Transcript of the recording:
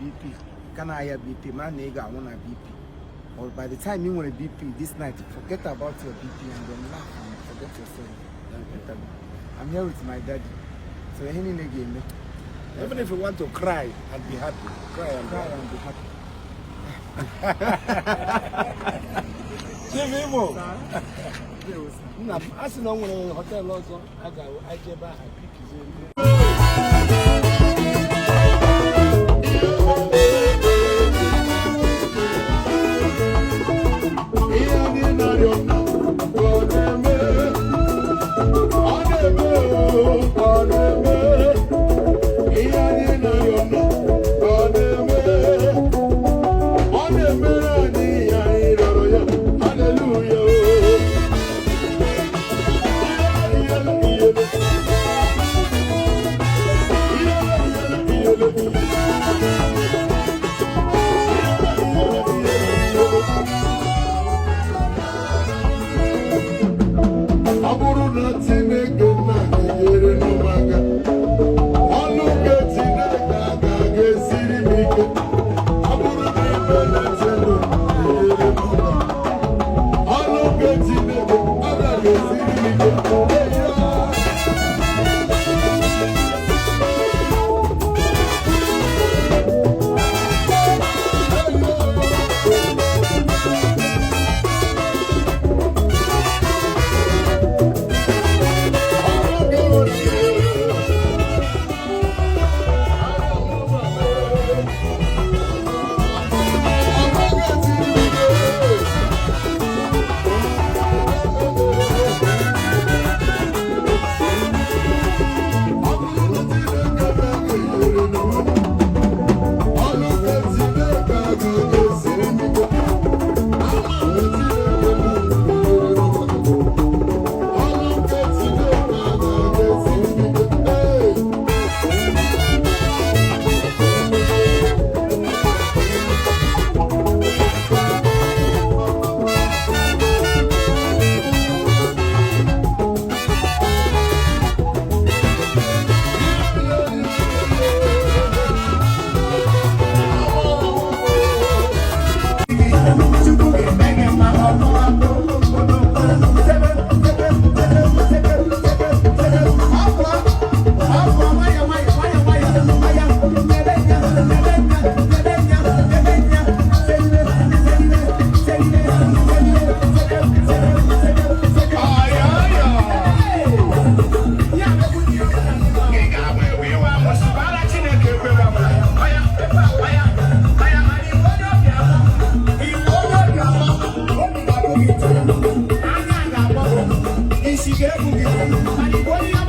BP, ka na-aya BP, mara na ị ga-anwụ na BP. Or by the time ị nwere BP this night, forget about your BP and then laugh and forget yourself. I'm here with my daddy, so ihe niile ga-eme. Even if you want to cry and be happy, cry and be cry happy. And be happy. Chief Imo, nna m, a sị na o nwere hotel ọzọ a ga-eje ebe ahụ pikizie. Ihe anyị na-arịọ nna ka ọ na-eme, ọ na-eme oo, ka ọ na-eme. Ihe anyị na-arịọ nna ka ọ na-eme, ọ na-emere anyị ihe anyị rịọrọ ya. Haleluya oo. Ihe ihe ihe ihe ihe ihe. Ọ bụrụ na Chineke nna ga-enyere m aka, ọnụ nke Chineke agaghị esiri m ike. Ọ bụrụ na ibe na-eche ndụ enyere m aka, ọnụ nke Chineke agaghị esiri m ike. Ee, ya. Hey! Isi ga-egbu gị.